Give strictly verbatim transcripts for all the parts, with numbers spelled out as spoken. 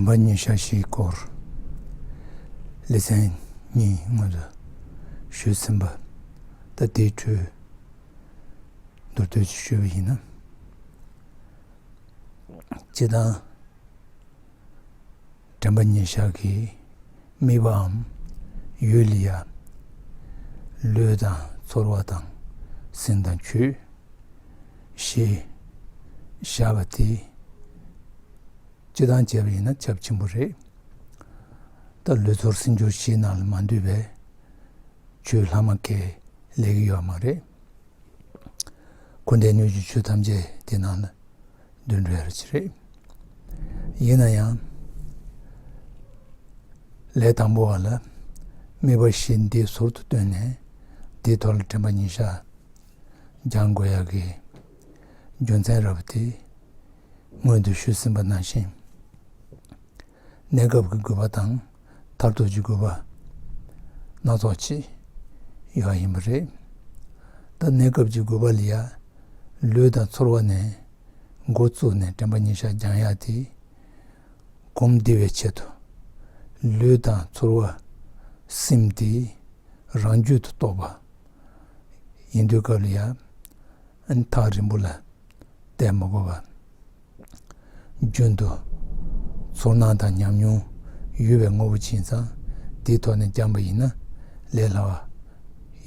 དྲན་པ་ཉེར་བཞག་བཞིའི་སྐོར་ལེ་ཚན་གཉིས་སྔོན་དུ་ཞུས་ཟིན་པ། ད་དེའི་འཕྲོས་མདོར་བསྡུས་ཤིག་ཞུས་པ་ཡིན་ན། སྤྱིར་བཏང་དྲན་པ་ཉེར་བཞག་གི་དམིགས་པའམ་ཡུལ་ལ་ཡ། ལུས་དང་ཚོར་བ་དང་སེམས་དང་ཆོས་ཞེས་བཞག་པ་དེ། སྤྱིར་བཏང་བྱས་པ་ཡིན་ན་ཁྱབ་ཆེན་པོ་རེད། ད་ལུས་ཚོར་སེམས་སྦྱོར་བཞིའི་ནང་ལ་མ་འདུས་པའི་ཆོས་ལྷག་མ་གང་ཡང་སླེབས་ཀྱི་ཡོད་མ་རེད། འཁོར་འདས་སྣོད་བཅུད་ཆོས་ཐམས་ཅད་དེ་ནང་ལ་འདུས་འགྲོ་ཡ་ཅིག་རེད། ཡིན་ན་ཡང་། ལས་དང་པོ་བ་ལ་དམིགས་པ་བཞི་འདི་ཟུར་དུ་བཏོན་ནས་དེའི་ཐོག་ལ་དྲན་པ་ཉེར་བཞག་སྦྱང་དགོས་ཡག་གི་རྒྱུ་མཚན་རབ་དེ་སྔོན་དུ་ཞུས་ཟིན་པ་ནང་བཞིན། གནས་སྐབས་ཀྱི་དགོས་པ་དང་མཐར་ཐུག་གི་དགོས་པ་སྣ་ཚོགས་ཅིག་ཡོད་ཡིན་པ་རེད། ད་གནས་སྐབས་ཀྱི་དགོས་པ་ལ་ཡ། ལུས་དང་ཚོར་བ་ནས་འགོ་བཙུགས་ནས་དྲན་པ་ཉེར་བཞག་སྦྱང་ཡག་དེ། གོམས་བདེ་བའི་ཆེད་དུ་ལུས་དང་ཚོར་བ་སེམས་དེ་རང་རྒྱུད་དུ་གཏོགས་པ་ཡིན་དུས་སྐབས་ལ་ཡ། ཨ་ནི་ཐག་རིང་པོ་ལ་བལྟས་མ་དགོས་པ། རྒྱུན་དུ་ཚོར་སྣང་དང་ཉམས་མྱོང་ཡོད་པའི་དངོས་པོ་ཅིག་ཡིན་ཙང་དེའི་ཐོག་ནས་སྦྱངས་པ་ཡིན་ན་ལས་སླ་བ་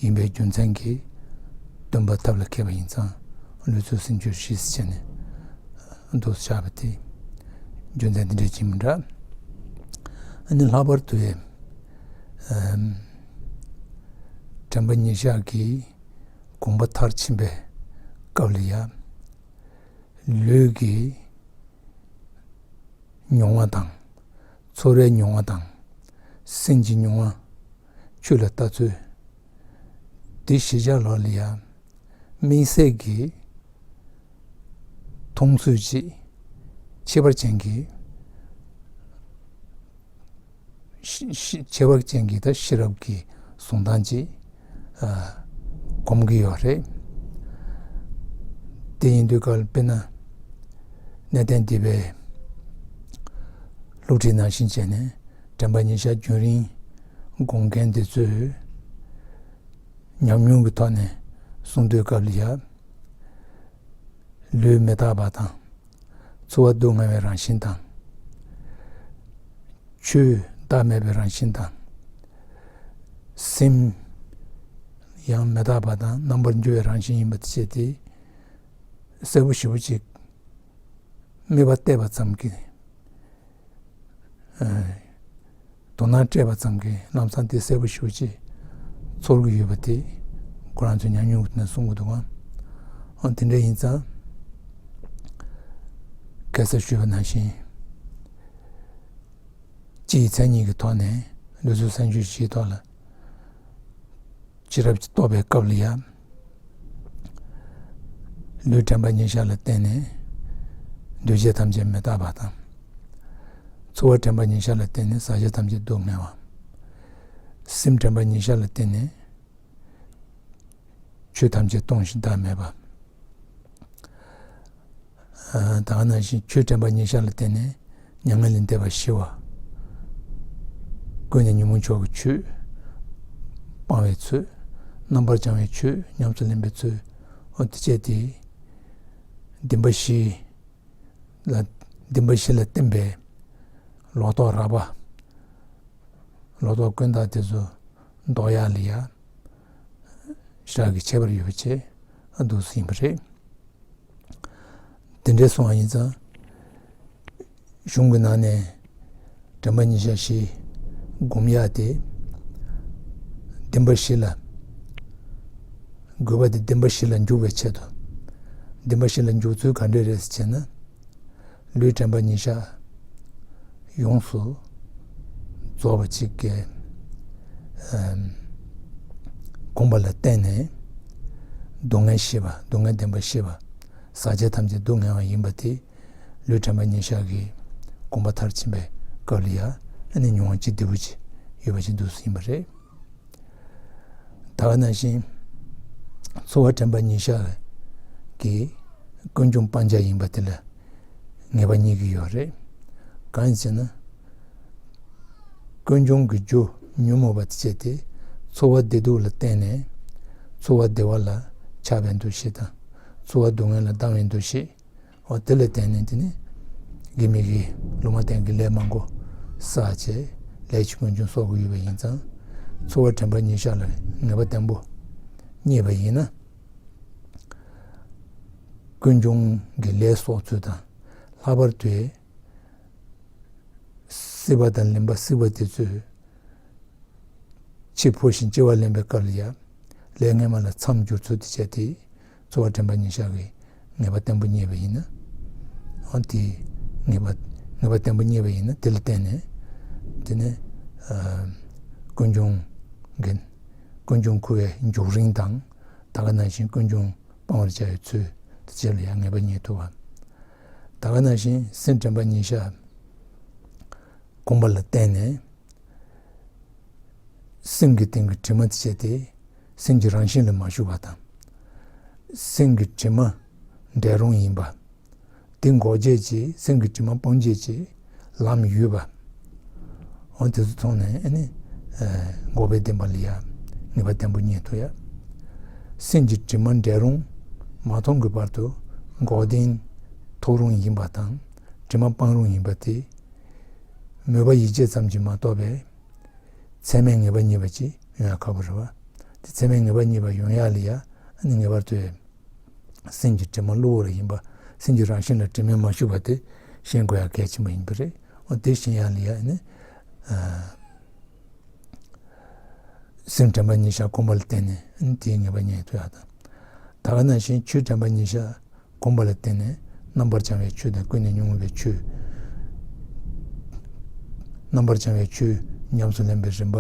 ཡིན་པའི་རྒྱུ་མཚན་གྱིས་སྟོན་པ་ཐབས་ལ་མཁས་པ་ཡིན་ཙང་ལུས་ཚོར་སེམས་སྦྱོར་བཞི་ཟེར་བྱས་ནས་འདུག་བཞག་པ་དེ་རྒྱུ་མཚན་དེ་འདྲ་ཅིག་མི་འདྲ། ཨ་ནི་ལྷག་པར་དུ་ཨེམ། དྲན་པ་ཉེར་བཞག་གི་གོམས་པ་མཐར་ཕྱིན་པའི་སྐབས་ལ་ཡ། ལུས་ཀྱི་མྱོང་བ་དང་། ཚོར་བའི་མྱོང་བ་དང་། སེམས་ཀྱི་མྱོང་བ། ཆོས་ལ་ལྟ་ཚུལ། དེ་གཞིར་བཞག་ལོག་ལ་ཡ། དམིགས་བསལ་གྱི་མཐོང་ཚུལ་ཅིག་ཁྱད་པར་ཅན་གྱི་ཤེས་ཤེས་ཁྱད་པར་ཅན་གྱི་ད་ཤེས་རབ་ཀྱི་གཟུང་སྟངས་ཅིག་ཨ་སྒོམ་གྱི་ཡོད་རེད། དེ་ཡིན་དུས་སྐབས་དཔེར་ན་གནས་བརྟན་སྡེ་པའི་སློབ་ཁྲིད་ནང་བཞིན་བྱས་ནས་དྲན་པ་ཉེར་བཞག་རྒྱུན་རིང་སྒོམ་མཁན་དེ་ཚོས་ཉམས་མྱོང་གི་ཐོག་ནས་གསུང་དུས་སྐབས་ལ་ཡ། ལུས་མི་རྟག་པ་དང་། ཚོར་བ་སྡུག་བསྔལ་བའི་རང་བཞིན་དང་། ཆོས་བདག་མེད་པའི་རང་བཞིན་དང་། སེམས་ཡང་མི་རྟག་པ་དང་རྣམ་པར་འགྱུར་བའི་རང་བཞིན་ཡིན་པ་དེ་བྱས་ཏེ། གསལ་པོ་ཞེ་པོ་ཅིག་དམིགས་པ་གཏད་པ་ཙམ་གྱིས། དོ་སྣང་སྤྲད་པ་ཙམ་གྱིས་ལམ་སང་དེ་གསལ་པོ་ཞེ་པོ་ཅིག་ཚོར་གྱི་ཡོད་པ་དེ་ཁོ་རང་ཚོའི་ཉམས་མྱོང་གི་ནང་གསུང་གི་འདུག་ག་ཨ་དེ་འདྲ་ཡིན་ཙང་། ཁ་སང་ཞུས་པ་ནང་བཞིན། སྤྱི་ཡི་མཚན་ཉིད་ཀྱི་ཐོག་ནས་ལུས་ཚོར་སེམས་སྦྱོར་བཞིའི་ཐོག་ལ། ཤེས་རབ་ཀྱིས་རྟོགས་པའི་སྐབས་ལ་ཡང་། ལུས་དྲན་པ་ཉེར་བཞག་ལ་བརྟེན་ནས་འདུས་བྱས་ཐམས་ཅད་མི་རྟག་པ་དང་། ཚོར་བ་དྲན་པ་ཉེར་བཞག་ལ་བརྟེན་ནས་ཟག་བཅས་ཐམས་ཅད་སྡུག་བསྔལ་བ། སེམས་དྲན་པ་ཉེར་བཞག་ལ་བརྟེན་ནས་ཆོས་ཐམས་ཅད་སྟོང་ཞིང་བདག་མེད་པ། ད་ག་ནང་བཞིན་ཆོས་དྲན་པ་ཉེར་བཞག་ལ་བརྟེན་ནས་མྱ་ངན་ལས་འདས་པ་ཞི་བ། ཀུན་ནས་ཉོན་མོངས་ཕྱོགས་ཀྱི་ཆོས་སྤང་བའི་ཚུལ། རྣམ་པར་བྱང་བའི་ཆོས་ཉམས་སུ་ལེན་པའི་ཚུལ། འོ་དེ་བཅས་ཏེ། བདེན་པ་བཞི་ལ་བདེན་པ་བཞི་ལ་བརྟེན་པའི་ལོག་རྟོག་རགས་པ། ལོག་རྟོག་ཀུན་བཏགས་དེ་ཚོ་ཟློག་ཡག་ལ་ཡ། ཞེ་དྲག་གི་ཁྱད་པར་ཡོད་པ་བྱས་འདུག་སེ་ཡིན་པ་རེད། དེ་འདྲའི་སོང་བ་ཡིན་ཙང་། གཞུང་གི་ནང་ནས་དྲན་པ་ཉེར་བཞག་བཞི་སྒོམ་ཡག་དེ། བདེན་པ་བཞི་ལ། དགོས་པ་དེ་བདེན་པ་བཞི་ལ་འཇུག་པའི་ཆེད་དུ། བདེན་པ་བཞི་ལ་འཇུག་ཚུལ་ག་འདྲ་རེད་ཟེར་ན། ལུས་དྲན་པ་ཉེར་བཞག་ཡོངས་སུ་རྫོགས་པ་ཅིག་གི་ཨམ། སྒོམ་པ་ལ་བརྟེན་ནས་སྡུག་བསྔལ་ཤེས་པ། སྡུག་བསྔལ་བདེན་པ་ཤེས་པ། ཟག་བཅས་ཐམས་ཅད་སྡུག་བསྔལ་བ་ཡིན་པ་དེ་ལུས་དྲན་པ་ཉེར་བཞག་གི་སྒོམ་པ་མཐར་ཕྱིན་པའི་སྐབས་ལ་ཡང་ཨ་ནི་མྱོང་བ་ཅིག་བདེ་པོ་ཅིག་ཡོད་པ་ཅིག་འདུག་སེ་ཡིན་པ་རེད། ད་ག་ནང་བཞིན་ཚོར་བ་དྲན་པ་ཉེར་བཞག་གི་ཀུན་འབྱུང་སྤང་བྱ་ཡིན་པ་དེ་ལ་ངེས་པ་རྙེད་ཀྱི་ཡོད་རེད། གང་ཡིན་ཟེར་ན་ ཀུན་འབྱུང་གི་རྒྱུ་ཉོན་མོངས་པ་དེ་བྱས་ཏེ། ཚོར་བ་བདེ་སྡུག་ལ་བརྟེན་ནས། ཚོར་བ་བདེ་བ་ལ་ཆགས་པའི་འདུ་ཤེས་དང་། ཚོར་བ་སྡུག་བསྔལ་ལ་སྡང་བའི་འདུ་ཤེས། འོ་དེ་ལ་བརྟེན་ནས་དེ་ནི་དགེ་མི་དགེ་ལུང་མ་བསྟན་གྱི་ལས་མང་པོ་བསགས་བྱས། ལས་ཀྱི་ཀུན་འབྱུང་གསོག་གི་ཡོད་པ་ཡིན་ཙང་། ཚོར་བ་དྲན་པ་ཉེར་བཞག་ལ་ངེས་པ་བརྟན་པོ་རྙེད་པ་ཡིན་ན། ཀུན་འབྱུང་གི་ལས་གསོག་ཚུལ་དང་། ལྷག་པར་དུ་སྲིད་པ་དང་ལེན་པ་སྲིད་པ་དེ་ཚོས་འཆི་འཕོ་ཞིང་སྐྱེ་བ་ལེན་པའི་སྐབས་ལ་ཡང་། ལས་སྔ་མ་ལ་མཚམས་སྦྱོར་ཚུལ་དེ་བྱས་ཏེ། ཚོར་བ་དྲན་པ་ཉེར་བཞག་གི་ངེས་པ་བརྟན་པོ་རྙེད་པ་ཡིན་ན། འོ་དེ་ངེས་པ་ངེས་པ་བརྟན་པོ་རྙེད་པ་ཡིན་ན། དེ་ལ་བརྟེན་ནས་དེ་ནི་ཨ་ཀུན་འབྱུང་གི་ཀུན་འབྱུང་འཁོར་བའི་འཇུག་རིམ་དང་། ད་ག་ནང་བཞིན་ཀུན་འབྱུང་སྤང་བར་བྱ་བའི་ཚུལ་དེ་བཅས་ལ་ཡང་ངེས་པ་རྙེད་ཐུབ་པ། ད་ག་ནང་བཞིན་སེམས་དྲན་པ་ཉེར་བཞག་སྒོམ་པ་ལ་བརྟེན་ནས། སེམས་ཀྱི་སྟེང་གི་དྲི་མ་དེ་བྱས་ཏེ། སེམས་ཀྱི་རང་བཞིན་ལ་མ་ཞུགས་པ་དང་། སེམས་ཀྱི་དྲི་མ་འབྲལ་རུང་ཡིན་པ། དེ་འགོག་བྱེད་ཀྱི། སེམས་ཀྱི་དྲི་མ་སྤང་བྱེད་ཀྱི་ལམ་ཡོད་པ། འོ་དེ་ཚོ་མཐོང་ནས་ཨ་ནི་ཨ་འགོག་པའི་བདེན་པ་ལ་ཡང་ངེས་པ་བརྟན་པོ་རྙེད་ཐུབ་ཡ། སེམས་ཀྱི་དྲི་མ་འབྲལ་རུང་མ་མཐོང་གི་བར་དུ་འགོག་བདེན་ཐོབ་རུང་ཡིན་པ་དང་། དྲི་མ་སྤང་རུང་ཡིན་པ་དེ། མོས་པ་ཡིད་བྱེད་ཙམ་གྱིས་མ་གཏོགས་པའི་ཚད་མས་ངེས་པ་རྙེད་པ་ཅིག་ཡོང་ཡ་ཁག་པོ་རེད་བ། དེ་ཚད་མས་ངེས་པ་རྙེད་པ་ཡོང་ཡ་ལ་ཡ་ཨ་ནི་ངེས་པར་དུ་སེམས་ཀྱི་དྲི་མ་གློ་བུར་ཡིན་པ། སེམས་ཀྱི་རང་བཞིན་ལ་དྲི་མས་མ་ཞུགས་པ་དེ་ཤེས་དགོས་ཡ་གལ་ཆེན་པོ་ཡིན་པ་རེད། འོ་དེ་ཤེས་ཡ་ལ་ཡ་ཨ་ནི་ཨ་སེམས་དྲན་པ་ཉེར་བཞག་སྒོམ་པ་ལ་བརྟེན་ནས་ཨ་ནི་དེའི་ངེས་པ་རྙེད་ཐུབ་ཡ་དང་། ད་ག་ནང་བཞིན་ཆོས་དྲན་པ་ཉེར་བཞག་སྒོམ་པ་ལ་བརྟེན་ནས། རྣམ་པར་བྱང་བའི་ཆོས་དང་ཀུན་ནས་ཉོན་མོངས་པའི་ཆོས། རྣམ་པར་བྱང་བའི་ཆོས་ཉམས་སུ་ལེན་པའི་རིམ་པ།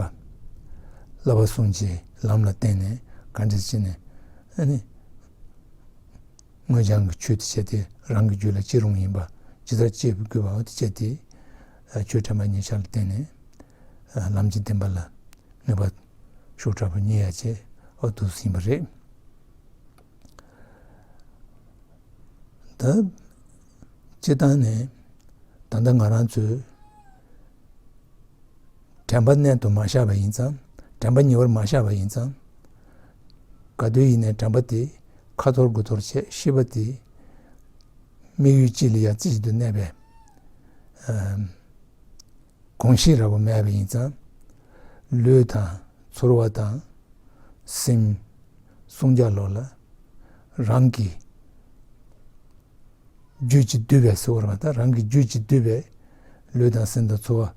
བསླབ་པ་གསུམ་གྱི་ལམ་ལ་བརྟེན་ནས་ག་འདྲ་བྱས་ནས་ཨ་ནི། སྔོ་ལྗང་གི་ཆོས་དེ་བྱས་ཏེ་རང་གི་རྒྱུད་ལ་སྐྱེ་རུང་ཡིན་པ། ཇི་ལྟར་སྐྱེ་དགོས་པའོ་དེ་བྱས་ཏེ། ཆོས་དྲན་པ་ཉེར་བཞག་ལ་བརྟེན་ནས་ལམ་གྱི་བདེན་པ་ལ་ངེས་པ་ཤུགས་དྲག་པོ་རྙེད་ཡ་བྱས། འོ་འདུག་སེ་ཡིན་པ་རེད། ད་སྤྱིར་བཏང་ནས་ད་ལྟ་ང་རང་ཚོས་དྲན་པ་གནད་དུ་མ་བཞག་པ་ཡིན་ཙང་། དྲན་པ་ཉེ་བར་མ་བཞག་པ་ཡིན་ཙང་། ག་དུས་ཡིན་ནའི་དྲན་པ་དེ་ཁ་འཐོར་དགུ་འཐོར་བྱས། ཤེས་པ་དེ་དམིགས་ཡུལ་གཅིག་ལ་ཡ་རྩེ་གཅིག་ཏུ་གནས་པའི་ཨམ་གོམས་གཤིས་འདྲ་པོ་མེད་པ་ཡིན་ཙང་། ལུས་དང་ཚོར་བ་དང་སེམས་གསུམ་ཆ་ལོག་ལ་རང་གི་རྒྱུད་ཀྱིས་བསྡུས་པའི་ཟེར་བ་རེད་པ། ད་རང་གི་རྒྱུད་ཀྱིས་བསྡུས་པའི་ལུས་དང་སེམས་དང་ཚོར་བ་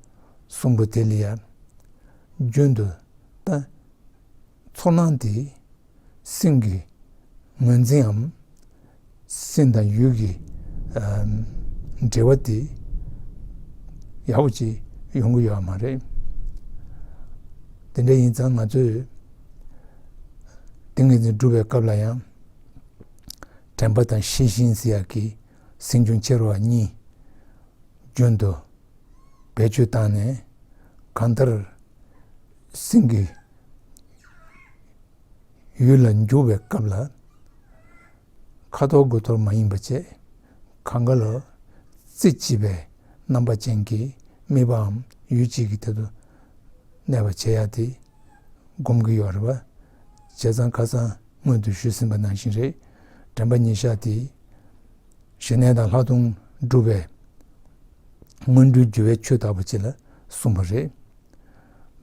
གསུམ་པོ་དེ་ལ་ཡང་རྒྱུན་དུ་ད་ཚོར་སྣང་དེ་སེམས་ཀྱི་ངོས་འཛིན་འམ། སེམས་དང་ཡུལ་གྱི་ཨ་འབྲེལ་བ་དེ་ཡག་པོ་ཅིག་ཡོང་གི་ཡོད་མ་རེད། དེ་འདྲ་ཡིན་ཙང་ང་ཚོས་ཏིང་ངེ་འཛིན་སྒྲུབ་པའི་སྐབས་ལ་ཡང་། དྲན་པ་དང་ཤེས་བཞིན་ཟེར་ཡག་གི་སེམས་བྱུང་ཕྱི་རོལ་པ་གཉིས་རྒྱུན་དུ་བེད་སྤྱོད་བཏང་ནས། གང་ལྟར་སེམས་ཀྱི་ཡུལ་ལ་འཇུག་པའི་སྐབས་ལ་ཁ་འཐོར་དགུ་འཐོར་མ་ཡིན་པ་བྱས། གང་ག་ལ་རྩེ་གཅིག་པའི་རྣམ་པ་ཅན་གྱི་དམིགས་པའམ་ཡུལ་གཅིག་གི་ཐད་དུ་གནས་པ་བྱེད་ཡ་དེ་སྒོམ་གྱི་ཡོད་རེད་པ། བྱས་ཙང་ཁ་སང་སྔོན་དུ་ཞུས་ཟིན་པ་ནང་བཞིན་རེད། དྲན་པ་ཉེར་བཞག་དེ་ཞི་གནས་དང་ལྷག་མཐོང་སྒྲུབ་པའི་སྔོན་འགྲོའི་རྒྱུ་བའི་ཆོས་ལྟ་བུ་ཅིག་ལ་གསུངས་པ་རེད།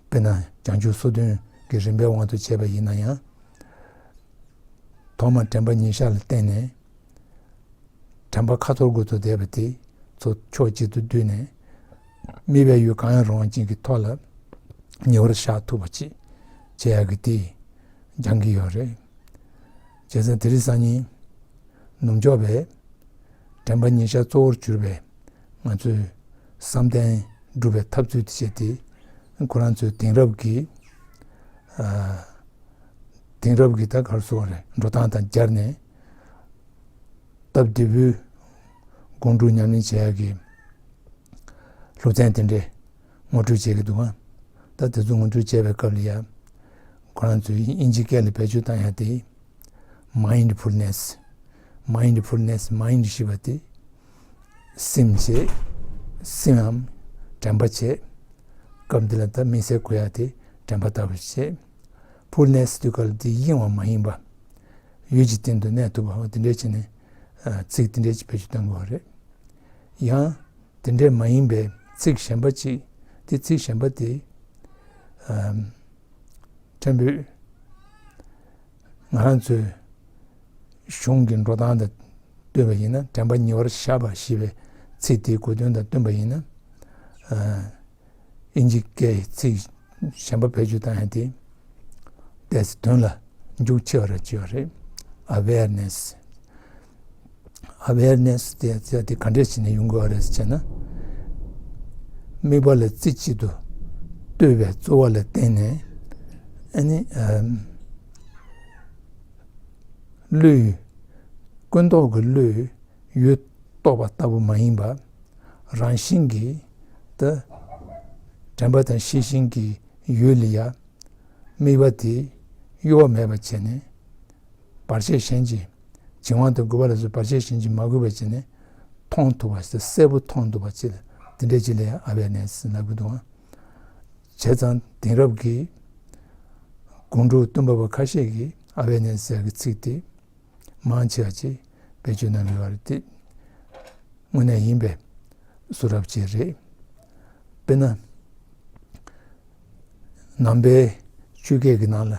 དཔེར་ན་བྱང་ཆུབ་སོ་བདུན་གྱི་རིམ་པའི་དབང་དུ་བྱས་པ་ཡིན་ན་ཡང་། ཐོག་མར་དྲན་པ་ཉེར་བཞག་ལ་བརྟེན་ནས། དྲན་པ་ཁ་འཐོར་དགུ་འཐོར་བསྡད་པ་དེ་ཚོ་ཕྱོགས་གཅིག་ཏུ་བསྡུས་ནས། དམིགས་པའི་ཡུལ་གང་ཡང་རུང་བ་ཅན་གྱི་ཐོག་ལ་ཉེ་བར་བཞག་ཐུབ་པ་ཅིག་བྱེད་ཡག་གི་དེ་སྦྱང་གི་ཡོད་རེད། བྱས་ཙང་དེ་རིང་སང་ཉིན་ནུབ་ཕྱོགས་པའི་དྲན་པ་ཉེར་བཞག་གཙོ་བོར་གྱུར་པའི་ང་ཚོའི་བསམ་གཏན་སྒྲུབ་པའི་ཐབས་ཚུལ་དེ་བྱས་ཏེ། ཁོ་རང་ཚོའི་དེང་རབས་ཀྱི་ཨ་དེང་རབས་ཀྱི་ད་ག་རེ་ཟེར་དགོས་རེད། འགྲོ་སྟངས་དང་སྦྱར་ནས། སྟབས་བདེ་པོའི་དགོང་དྲོ་ཉམས་ལེན་བྱེད་ཡག་གི་སློབ་ཚན་དེ་འདྲས་ངོ་སྤྲོད་བྱེད་ཀྱི་འདུག་ག་ད་དེ་ཚོ་ངོ་སྤྲོད་བྱེད་པའི་སྐབས་ལ་ཡ། ཁོ་རང་ཚོས་དབྱིན་ཇི་སྐད་ལ་བེད་སྤྱོད་བཏང་ཡ་དེ། མའིན་ཌི་ཕུལ་ནེ་སི། མའིན་ཌི་ཕུལ་ནེ་སི། མའིན་ཌི་ཞེས་པ་དེ་སེམས་བྱས། སེམས་འམ་དྲན་པ་བྱས། སྐབས་འདི་ལ་ད་དམིགས་བསལ་གོ་ཡ་དེ་དྲན་པ་ལྟ་བུ་ཞིག་བྱེད། ཕུལ་ནེ་སི་དུས་སྐབས་ལ་དེ་གཡེང་བ་མ་ཡིན་པ། ཡུལ་གྱི་སྟེང་དུ་གནས་ཐུབ་པ། འོ་དེ་འདྲས་བྱས་ནས་ཚིག་དེ་འདྲས་ཀྱི་བེད་སྤྱོད་གཏོང་དགོས་པ་རེད། ཡང་དེ་འདྲས་མ་ཡིན་པའི་ཚིག་གཞན་པ་ཅིག་དེ་ཚིག་གཞན་པ་དེ་ཕྲན་བུ་ང་རང་ཚོའི་གཞུང་གི་འགྲོ་སྟངས་དང་བསྟུན་པ་ཡིན་ན། དྲན་པ་ཉེ་བར་བཞག་པ་ཞེས་པའི་ཚིག་དེའི་གོ་དོན་དང་བསྟུན་པ་ཡིན་ན། ཨིན་ཇི་སྐད་ཡིག་ཚིག་གཞན་པ་བེད་སྤྱོད་བཏང་ཡ་དེ་ཏོག་ཙམ་དོན་ལ་འཇུག་ཆེ་བ་རེ་བྱེད་པ་རེད། ཨ་ཝེར་ནེ་སི། ཨ་ཝེར་ནེ་སི་དེ་ཟེར་དེ་ག་འདྲས་བྱས་ནས་ཡོང་དགོས་པ་རེད་ཟེར་ན། དམིགས་པ་ལ་རྩེ་གཅིག་ཏུ་གཏོད་པའི་རྩོལ་བ་ལ་བརྟེན་ནས། ཨ་ནི་ཨམ། བློས། ཀུན་རྟོག་གི་བློས་ཡུལ་རྟོགས་པ་ལྟ་བུ་མ་ཡིན་པ། རང་བཞིན་གྱིས་ད་དྲན་པ་དང་ཤེས་བཞིན་གྱི་ཡུལ་ལ་ཡ་དམིགས་པ་དེ་གཡོ་བ་མེད་པ་བྱས་ནས། བར་ཆད་གཞན་གྱིས། བྱིང་བ་དང་རྒུད་པ་ལ་སོགས་པའི་བར་ཆད་གཞན་གྱིས་མ་གོས་པ་བྱས་ནས་མཐོང་ཐུབ་པ་ཞིག་གསལ་པོ་མཐོང་ཐུབ་པ་ཅིག་ལ་དེ་འདྲས་ཅིག་ལ་ཡང་ཨ་ཝེར་ནེ་སི་ལབ་ཀྱི་འདུག། བྱས་ཙང་དེང་རབས་ཀྱི་དགོང་དྲོ་སྟོན་པ་པོ་ཁ་ཤས་ཀྱིས་ཨ་ཝེར་ནེ་སི་ཟེར་གྱི་ཚིག་དེ་མང་ཆེ་བ་ཅིག་བེད་སྤྱོད་གནང་ཡོད་པ་རེད། དེ་དངོས་གནས་ཡིན་པའི་བཟོ་འདྲ་ཅིག་རེད། དཔེར་ན། ནང་པའི་ཆོས་སྐད་ཀྱི་ནང་ལ་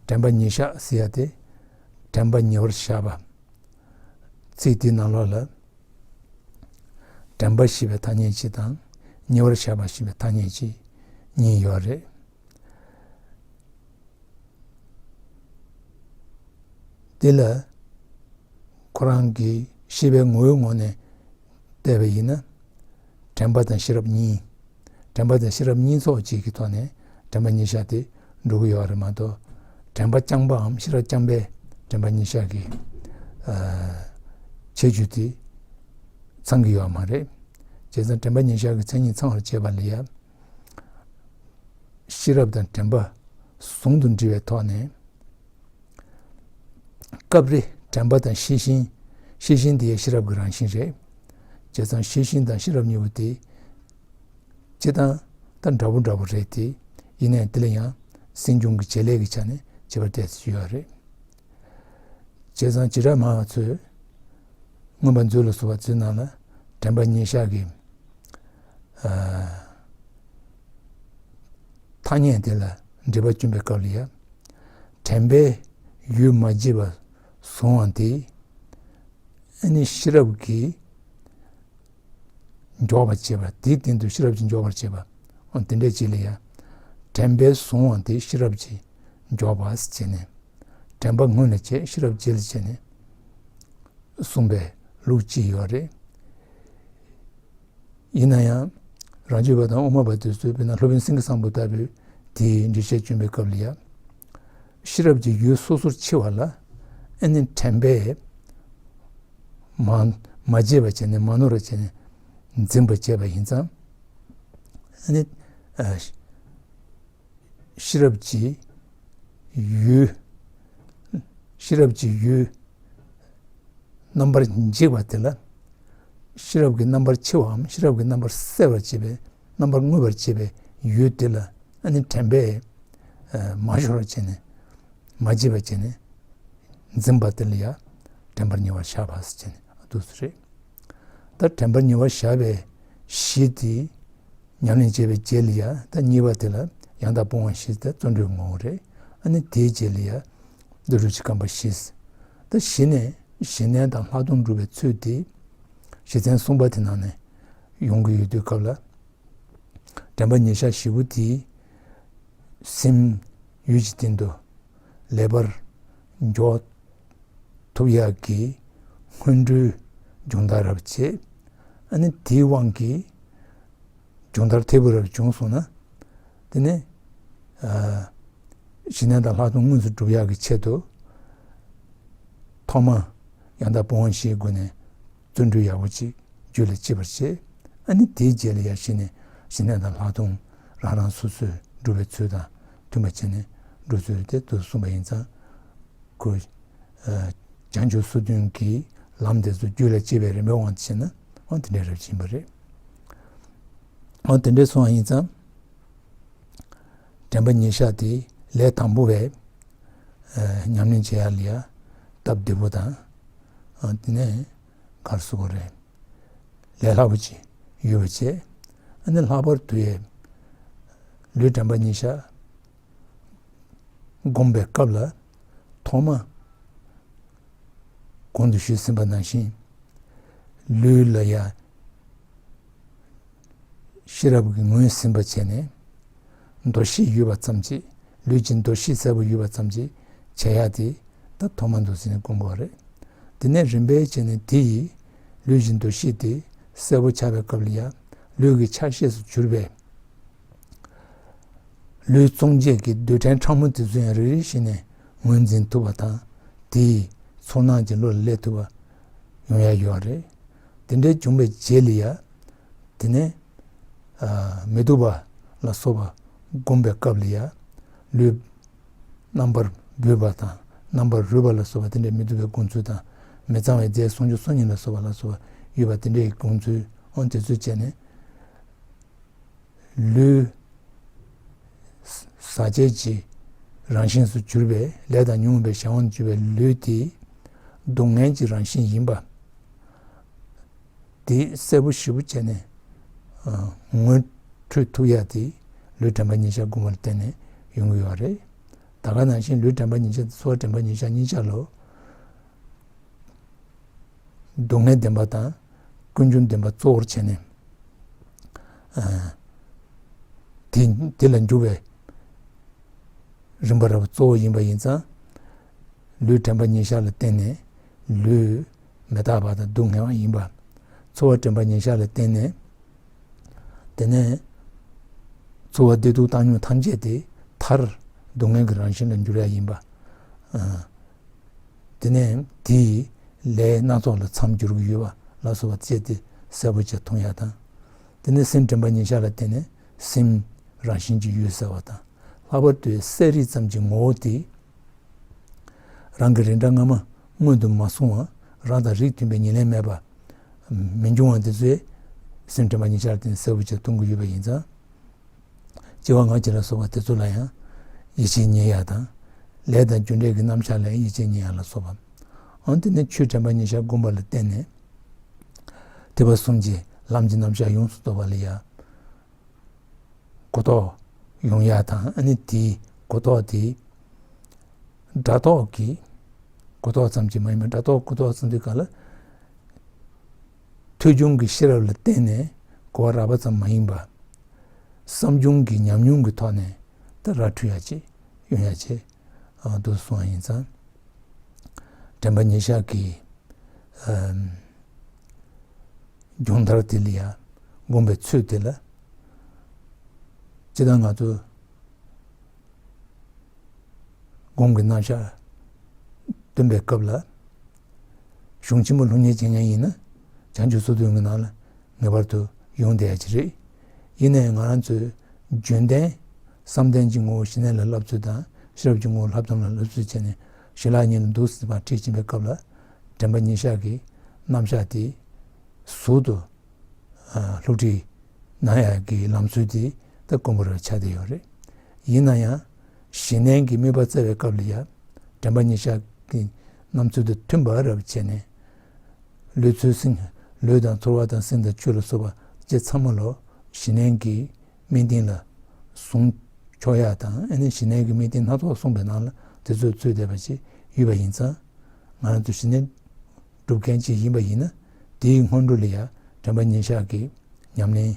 དྲན་པ་ཉེར་བཞག་ཟེར་ཡ་དེ། དྲན་པ་ཉེ་བར་བཞག་པ། ཚིག་དེའི་ནང་ལོགས་ལ་དྲན་པ་ཞེས་པའི་ཐ་སྙད་གཅིག་དང་། ཉེ་བར་བཞག་པ་ཞེས་པའི་ཐ་སྙད་གཅིག་གཉིས་ཡོད་རེད། དེ་ལ་ཁོ་རང་གི་ཤེས་པའི་ངོ་བོའི་ངོས་ནས་བལྟས་པ་ཡིན་ན། དྲན་པ་དང་ཤེས་རབ་གཉིས། དྲན་པ་དང་ཤེས་རབ་གཉིས་ཚོགས་གཅིག་གི་ཐོག་ནས་དྲན་པ་ཉེར་བཞག་དེ་འགྲོ་གི་ཡོད་རེད་མ་གཏོགས། དྲན་པ་རྐྱང་པའམ་ཤེས་རབ་རྐྱང་པའི་དྲན་པ་ཉེར་བཞག་གི་ཨ་ཁྱད་ཆོས་དེ་ཚང་གི་ཡོད་མ་རེད། བྱས་ཙང་དྲན་པ་ཉེར་བཞག་གི་མཚན་ཉིད་ཚང་བར་བྱེད་པ་ལ་ཡ། ཤེས་རབ་དང་དྲན་པ་ཟུང་དུ་འབྲེལ་བའི་ཐོག་ནས། སྐབས་རེ་དྲན་པ་དང་ཤེས་བཞིན། ཤེས་བཞིན་དེ་ཤེས་རབ་ཀྱི་རང་བཞིན་རེད། བྱས་ཙང་ཤེས་བཞིན་དང་ཤེས་རབ་གཉིས་པོ་དེ་སྤྱིར་བཏང་ད་འདྲ་པོ་འདྲ་པོ་རེད་དེ། ཡིན་ནའི་དེ་ལ་ཡང་སེམས་བྱུང་གི་བྱེད་ལས་ཀྱི་ཆ་ནས་ཁྱད་པར་ཏོག་ཙམ་ཡོད་རེད། བྱས་ཙང་བྱེ་བྲག་སྨྲ་བ་ཚོས་མངོན་པ་མཛོད་ལ་སོགས་པ་ཚོའི་ནང་ལ་དྲན་པ་ཉེར་བཞག་གི་ཨ་ཐ་སྙད་དེ་ལ་འགྲེལ་པ་བསྐྱོན་པའི་སྐབས་ལ་ཡ། དྲན་པས་ཡུལ་མ་བརྗེད་པར་བཟུང་བ་དེ། ཨ་ནི་ཤེས་རབ་ཀྱིས་འཇོག་པར་བྱེད་པ། དེའི་སྟེང་དུ་ཤེས་རབ་ཀྱིས་འཇོག་པར་བྱེད་པ། འོ་དེ་འདྲའི་ཅིག་ལ་ཡ། དྲན་པས་བཟུང་བ་དེ་ཤེས་རབ་ཀྱིས་འཇོག་པ་ཟེར་ནས། དྲན་པ་སྔོན་ལ་བྱས། ཤེས་རབ་རྗེས་ལ་བྱས་ནས་གསུངས་པའི་ལུགས་ཅིག་ཡོད་རེད། ཡིན་ན་ཡང་རང་རྒྱུད་པ་དང་དབུ་མ་པ་དེ་ཚོས་དཔེར་ན་སློབ་དཔོན་སེང་གེ་བཟང་པོ་ལྟ་བུས་དེའི་འགྲེལ་བཤད་བསྐྱོན་པའི་སྐབས་ལ་ཡ། ཤེས་རབ་ཀྱིས་ཡུལ་སོ་སོར་ཕྱེ་བ་ལ། ཨ་ནི་དྲན་པས་མ་མ་བརྗེད་པ་བྱས་ནས། མ་ནོར་བ་བྱས་ནས་འཛིན་པར་བྱས་པ་ཡིན་ཙང་། ཨ་ནི་ཨ་ཤེས་རབ་ཀྱི་ཡུལ། ཤེས་རབ་ཀྱི་ཡུལ་རྣམ་པར་འཇིག་པ་དེ་ལ། ཤེས་རབ་ཀྱི་རྣམ་པར་ཕྱེ་བའམ་ཤེས་རབ་ཀྱི་རྣམ་པར་གསལ་བར་བྱེད་པའི། རྣམ་པར་མངོན་པར་བྱེད་པའི་ཡུལ་དེ་ལ། ཨ་ནི་དྲན་པས་ཨ་མ་ཤོར་བར་བྱས་ནས། མ་བརྗེད་པར་བྱས་ནས་འཛིན་པ་དེ་ལ་ཡ་དྲན་པར་ཉེ་བར་བཞག་པ་ཟེར་བྱས་ནས་འདུག་སེ་རེད། ད་དྲན་པར་ཉེ་བར་བཞག་པའི་གཞི་དེ་ཉམས་ལེན་བྱས་པའི་རྗེས་ལ་ཡ། ད་གཉིས་པ་དེ་ལ་ཡང་དག་སྤོང་བ་བཞི་སྟེ་བརྩོན་འགྲུས་ངོ་བོ་རེད། ཨ་ནི་དེའི་རྗེས་ལ་ཡ་བློ་གྲོས་ཀྱི་སྒོམ་པ་བཞི། ད་གཞི་ནས་ཞི་གནས་དང་ལྷག་མཐོང་སྒྲུབ་པའི་ཚུལ་དེ། གཞི་རྩའི་གསུངས་པ་དེ་ནང་ནས་ཡོང་གི་ཡོད་དུས་སྐབས་ལ། དྲན་པ་ཉེར་བཞག་བཞི་པོ་དེས་སེམས་ཡུལ་གྱི་སྟེང་དུ་ལེགས་པར་འཇོག་ཐུབ་ཡག་གི་སྔོན་འགྲོའི་སྦྱོང་བརྡར་རབ་བྱེད། ཨ་ནི་དེའི་དབང་གིས་སྦྱོང་བརྡར་ཐེར་པོ་རབ་བྱུང་སོང་ན། དེ་ནས་ཨ་ཞི་གནས་དང་ལྷག་མཐོང་དངོས་སུ་སྒྲུབ་ཡག་གི་ཆེད་དུ། ཐོག་མ་ཡང་དག་སྤོང་བ་བཞིའི་སྒོ་ནས་བརྩོན་འགྲུས་ཡག་པོ་ཅིག་རྒྱུད་ལ་སྐྱེ་བར་བྱེད། ཨ་ནི་དེའི་རྗེས་ལ་ཡ་གཞི་ནས་ཞི་གནས་དང་ལྷག་མཐོང་རང་རང་སོ་སོས་སྒྲུབ་པའི་ཚུལ་དང་མཐུན་པ་བྱས་ནས་འགྲོ་ཚུལ་དེ་འདུག་གསུངས་པ་ཡིན་ཙང་། ཁོ་ཨ་བྱང་ཆུབ་སོ་བདུན་གྱི་ལམ་དེ་ཚོ་རྒྱུད་ལ་སྐྱེས་པའི་རིམ་པའི་དབང་དུ་བྱས་ན། འོ་དེ་འདྲའི་རབ་བྱེད་ཡིན་པ་རེད། འོ་དེ་འདྲའི་སོང་བ་ཡིན་ཙང་། དྲན་པ་ཉེར་བཞག་དེ་ལས་དང་པོ་བས་ཨ་ཉམས་ལེན་བྱེད་ཡ་ལ་ཡ་སྟབས་བདེ་པོ་དང་། ཨ་དེ་ནས་ག་རེ་ཟེར་དགོས་རེད། ལས་སླ་པོ་ཅིག་ཡོད་པ་བྱས། ཨ་ནི་ལྷག་པར་དུ་ཡ་ལུས་དྲན་པ་ཉེར་བཞག་སྒོམ་པའི་སྐབས་ལ་ཐོག་མ་གོང་དུ་ཞུས་ཟིན་པ་ནང་བཞིན་ལུས་ལ་ཡ་ཤེས་རབ་ཀྱིས་ངོས་ཟིན་པ་བྱས་ནས་འདུ་ཤེས་ཡོད་པ་ཙམ་གྱིས། ལུས་ཀྱི་འདུ་ཤེས་གསལ་པོ་ཡོད་པ་ཙམ་གྱིས་བྱེད་ཡ་དེ་ད་ཐོག་མ་འདུག་ཟེར་ནས་སྒོམ་དགོས་རེད། དེ་ནས་རིམ་པས་བྱས་ནས་དེ་ཡིས་ལུས་ཀྱི་འདུ་ཤེས་དེ་གསལ་པོ་ཆགས་པའི་སྐབས་ལ་ཡ་ལུས་ཀྱི་ཆ་ཤས་སུ་གྱུར་པའི་ལུས་གཙོ་བྱས་ཀྱི་རྡུལ་ཕྲན་ཕྲ་མོ་དེ་ཚོ་ཡང་རེ་རེ་བཞིན་ནས་ངོས་འཛིན་ཐུབ་པ་དང་། དེའི་ཚོར་སྣང་གི་བློ་ལ་སླེབས་ཐུབ་པ་ཡོང་ཡ་ཡོད་རེད། དེ་འདྲའི་བྱུང་བའི་རྗེས་ལ་ཡ། དེ་ནས་ཨ་མི་སྡུག་པ་ལ་སོགས་པ་སྒོམ་པའི་སྐབས་ལ་ཡ། ལུས་རྣམ་པར་སྦས་པ་དང་རྣམ་པར་རོལ་པ་ལ་སོགས་པ་དེ་འདྲའི་མི་སྡུག་པའི་སྒོམ་ཚུལ་དང་། མི་གཙང་བའི་རྫས་སུམ་ཅུ་སོ་གཉིས་ལ་སོགས་པ་ལ་སོགས་པ་ཡོད་པ་དེ་འདྲའི་སྒོམ་ཚུལ་འོ་དེ་ཚོ་བྱས་ནས། ལུས་ཟག་བཅས་ཀྱི་རང་བཞིན་སུ་གྱུར་པའི་ལས་དང་ཉོན་མོངས་པའི་གཞན་དབང་དུ་གྱུར་པའི་ལུས་དེ་སྡུག་བསྔལ་གྱི་རང་བཞིན་ཡིན་པ་དེ་གསལ་པོ་ཞེ་པོ་བྱས་ནས་ངོ་འཕྲོད་ཐུབ་ཡ་དེ་ལུས་དྲན་པ་ཉེར་བཞག་སྒོམ་པ་ལ་བརྟེན་ནས་ཡོང་གི་ཡོད་རེད། ད་ག་ནང་བཞིན་ལུས་དྲན་པ་ཉེར་བཞག་དང་ཚོར་བ་དྲན་པ་ཉེར་བཞག་གཉིས་ཆ་ལོ། སྡུག་བསྔལ་བདེན་པ་དང་ཀུན་འབྱུང་བདེན་པ་གཙོ་བོར་བྱས་ནས། ཨ་དེ་དེ་ལ་འཇུག་པའི་རིམ་པ་རབ་གཙོ་བོ་ཡིན་པ་ཡིན་ཙང་། ལུས་དྲན་པ་ཉེར་བཞག་ལ་བརྟེན་ནས་ལུས་མི་རྟག་པ་དང་སྡུག་བསྔལ་བ་ཡིན་པ། ཚོར་བ་དྲན་པ་ཉེར་བཞག་ལ་བརྟེན་ནས། དེ་ནས་ཚོར་བ་བདེ་སྡུག་བཏང་སྙོམས་ཐམས་ཅད་དེ་མཐར་སྡུག་བསྔལ་གྱི་རང་བཞིན་ལ་འགྱུར་ཡ་ཡིན་པ། ཨ། དེ་ནས་དེའི་ལས་སྣ་ཚོགས་ལ་མཚམས་སྦྱོར་གྱི་ཡོད་པ་ལ་སོགས་པ་བཅས་ཏེ་གསལ་པོ་བྱས་མཐོང་ཡ་དང་། དེ་ནས་སེམས་དྲན་པ་ཉེར་བཞག་ལ་བརྟེན་ནས་སེམས་རང་བཞིན་གྱིས་ཡུལ་གསལ་བ་དང་། ལྷག་པར་དུ་གསལ་རིག་ཙམ་གྱི་ངོ་བོ་དེ་རང་གི་རིགས་འདྲ་སྔ་མ་སྔོན་དུ་མ་སོང་བ། རང་དང་རིགས་མཐུན་པའི་ཉེར་ལེན་མེད་པ་མི་འབྱུང་བ་དེ་ཚོས་སེམས་དྲན་པ་ཉེར་བཞག་ལ་བརྟེན་ནས་གསལ་པོ་བྱས་མཐོང་གི་ཡོད་པ་ཡིན་ཙང་། སྐྱེ་བ་སྔ་ཕྱི་ལ་སོགས་པ་དེ་ཚོ་ལ་ཡང་ཡིད་ཆེས་རྙེད་ཡ་དང་། ལས་དང་རྒྱུ་འབྲས་ཀྱི་རྣམ་གཞག་ལ་ཡང་ཡིད་ཆེས་རྙེད་ཡ་ལ་སོགས་པ། འོན་ཏེ་ནི་ཆོས་དྲན་པ་ཉེར་བཞག་སྒོམ་པ་ལ་བརྟེན་ནས་ཐེག་པ་གསུམ་གྱི་ལམ་གྱི་རྣམ་གཞག་ཡོངས་སུ་རྟོགས་པ་ལ་ཡང་གོ་རྟོགས་ཡོང་ཡ་དང་། ཨ་ནི་དེའི་གོ་རྟོགས་དེ་སྒྲ་རྟོག་གི་གོ་རྟོགས་ཙམ་གྱིས་མ་ཡིན་པར། སྒྲ་རྟོག་གོ་རྟོགས་ཙམ་དུས་ག་ལ། ཐོས་བྱུང་གི་ཤེས་རབ་ལ་བརྟེན་ནས་གོ་བ་རག་པ་ཙམ་མ་ཡིན་པ། བསམ་བྱུང་གི་ཉམས་མྱོང་གི་ཐོག་ནས་ད་ར་འཕྲོད་ཡ་ཅིག་ཡོང་ཡ་ཅིག་ཨ་འདུག་གསུངས་པ་ཡིན་ཙང་། དྲན་པ་ཉེར་བཞག་གི་ཨམ་སྦྱོང་བརྡར་དེ་ལ་ཡ་སྒོམ་པའི་ཚུལ་དེ་ལ། སྤྱིར་བཏང་ང་ཚོ་སྒོམ་གྱི་རྣམ་གཞག་སྟོན་པའི་སྐབས་ལ། གཞུང་ཆེན་པོ་སློབ་གཉེར་བྱེད་མཁན་ཡིན་ན་བྱང་ཆུབ་སོ་བདུན་གྱི་ནང་ལ་ངེས་པར་དུ་ཡོང་བསྡད་ཡ་ཅིག་རེད། ཡིན་ནའི་ང་རང་ཚོའི་རྒྱུན་ལྡན་བསམ་གཏན་གྱི་ངོ་བོ་ཞི་གནས་ལ་བསླབ་ཚུལ་དང་། ཤེས་རབ་ཀྱི་ངོ་བོ་ལྷག་མཐོང་ལ་བསླབ་ཚུལ་བྱས་ནས་ཞི་ལྷག་གཉིས་ལ་འདུག་སེ་ཕར་ཁྲིད་ཕྱིན་པའི་སྐབས་ལ། དྲན་པ་ཉེར་བཞག་གི་རྣམ་གཞག་དེ་ཟུར་དུ་སློབ་ཁྲིད་གནང་ཡག་གི་ལམ་སྲོལ་དེ་ད་དཀོན་པོ་རུ་ཆགས་བསྡད་ཡོད་རེད། ཡིན་ན་ཡང་ཞི་གནས་ཀྱི་དམིགས་པ་བཙལ་བའི་སྐབས་ལ་ཡང་དྲན་པ་ཉེར་བཞག་གི་རྣམ་ཚུལ་དང་མཐུན་པ་རབ་བྱས་ནས། ལུས་ཚུལ་སེམས། ལུས་དང་ཚོར་བ་དང་སེམས་དང་ཆོས་ལ་སོགས་པ་སྤྱི་ཚང་མ་ལོ་ཞི་གནས་ཀྱི་དམིགས་རྟེན་ལ་བཟུང་ཆོག་ཡག་དང་། ཨ་ནི་ཞི་གནས་ཀྱི་དམིགས་རྟེན་སྣ་ཚོགས་གསུངས་པའི་ནང་ལ་དེ་ཚོ་ཚུད་བསྡད་པ་ཅིག་ཡོད་པ་ཡིན་ཙང་། ང་རང་ཚོ་ཞི་གནས་སྒྲུབ་མཁན་ཅིག་ཡིན་པ་ཡིན་ན། དེའི་སྔོན་འགྲོ་ལ་ཡང་དྲན་པ་ཉེར་བཞག་གི་ཉམས་ལེན་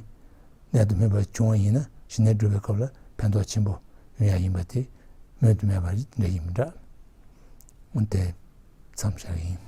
གནད་དུ་སྨིན་པ་བྱུང་བ་ཡིན་ན། ཞི་གནས་སྒྲུབ་པའི་སྐབས་ལ་ཕན་ཐོགས་ཆེན་པོ་ཡོང་ཡག་ཡིན་པ་དེ་སྨོས་དུ་མེད་པ་འདྲ་ཡིན་པ་འདྲ། འོན་ཏེ་མཚམས་བཞག་ཡིན།